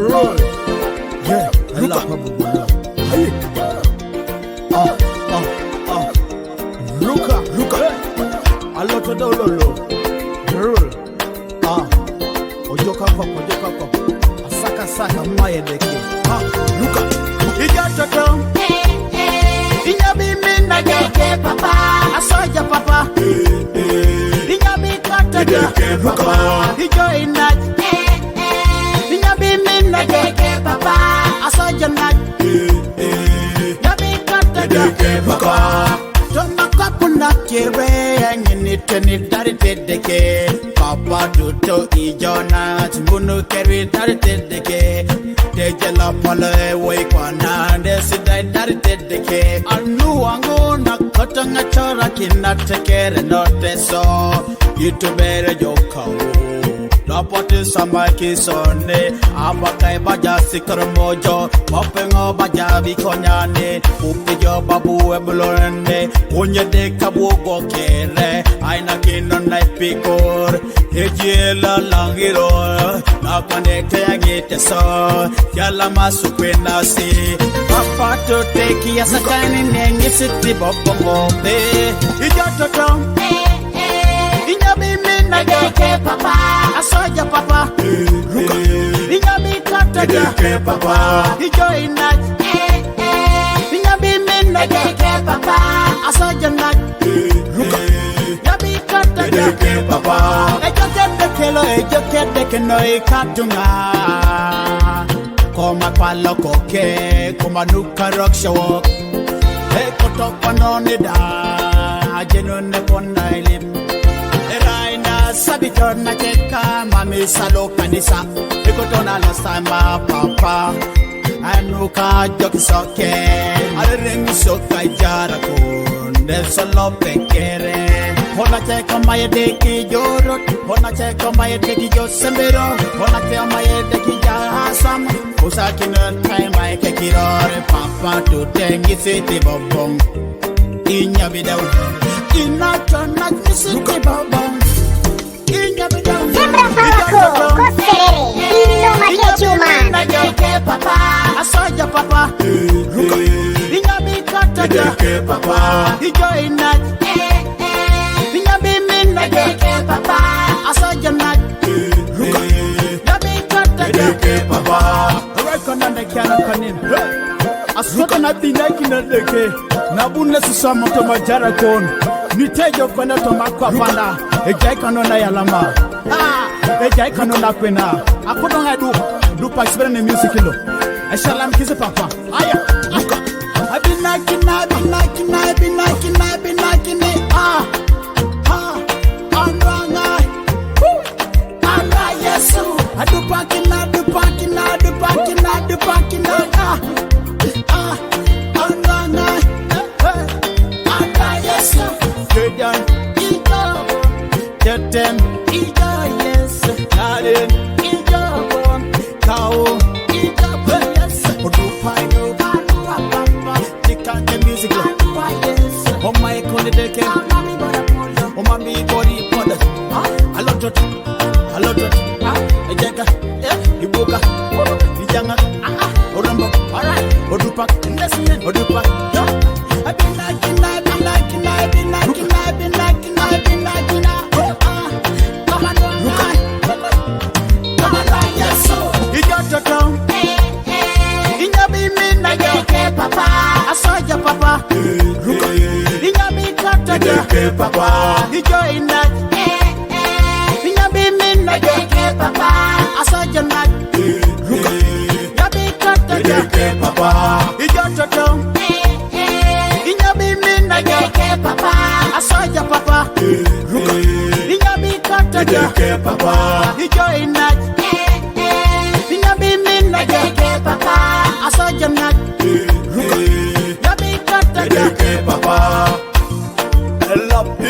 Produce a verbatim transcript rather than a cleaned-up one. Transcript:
Roll. Yeah, I love Pablo. Hey. Ah, ah, ah. Luka, Luka. A lot of the lolo. Roll. Ah. Ojoka pop, ojoka pop. Asaka saka maye deke. Ah, Luka. Ija toto. Inya bi mina deke papa. Asoja papa. Inya bi kata deke papa. Ijo inaj. Inya bi mina deke papa. Asoja naj. Inya bi kata deke papa. Toma kapuna kire, anyini teni dari tedeke. Papa duto ijona, bunu keri dari tedeke. Tejela pala woi kwana, desi dari tedeke. Anu angu na kotanga chora kina tekere no teso. Itubere jokau. Dapati sama kisone, abakai baja sikar mojo, mapengo baja bikonyane, upijo babu ebulorende, kunye de kabu gokere, aina kino na pikor, ejiela langiro, na kane te agite so, yala masu kwena si. Papa to teki asakani nengi siti bobo bobe. Ijo toto. Inya bi mina deke papa. Asoja papa. Luka. Inya bi kata deke papa. Ijo inaj. Inya bi mina deke papa. Asoja naj. Luka. Inya bi kata deke papa. Ejo kede kelo, ejo kede keno ikatunga. Koma palo koke, koma nuka rock show. Hey, koto panoni da, ajenu ne konda ilim. Eraina sabito na cheka, mami salo kanisa. Ikoto na last time, my papa. Anuka joki soke, ale ring soka jara konde solo pekere. Hona cheka maye deki jorot, hona cheka maye deki jo sembero, hona cheka maye deki ja asam. Usakin time I kekirore papa to tengi siti bobong. Inya bidau. Inato na siti bobong. Inya bidau. Siempre fue loco, coserere, y no me quecho man. Papa. Asoja papa. Inya bikata deke papa. Ijo inaj. Inya bi mina deke papa. Asoja naj. Inya bikata deke papa. Alright, konande kiana kanin. Asuka na bina kina deke. Na bunne susa moto majara kon. Ni tejo kona to makwa panda. Ejai kano na yalama. Ah, ejai kano na kwena. Akodo nga du. Du pa sibere ne music lo. Eshalam kisi papa. Aya. Abinakina, abinakina, abinakina, abinakina. Ah. Ah. Anwanga. Woo. Ala Yesu, adupakina, adupakina, adupakina, adupakina, ah, ah, anana, eh, ala Yesu, kedan, ijo, ketem, ijo Yesu, karen, ijo, kau, ijo Yesu, odupaino, alua papa, tikante music, oh my, konde deke, oh my, body, ponder, alototi. Alototi, ah, ejeka, eh, ibuka, ijanga, ah, ah, orombo, alright, odupa, ndesi, odupa, yo. Abina, kina, abina, kina, abina, kina, abina, kina, abina, kina, oh, ah, come on, come on, come on, come on, yes, so. Ijototo, inya bi mina deke papa, asoja papa, inya bi kata deke papa, ijo ina. Inya bi mina deke papa. Asoja na. Luka. Inya bi kata deke papa. Ijo toto. Inya bi mina deke papa. Asoja papa. Luka. Inya bi kata deke papa. Ijo ina. Inya bi mina deke papa. Asoja na. Luka. Inya bi kata deke papa. Ella P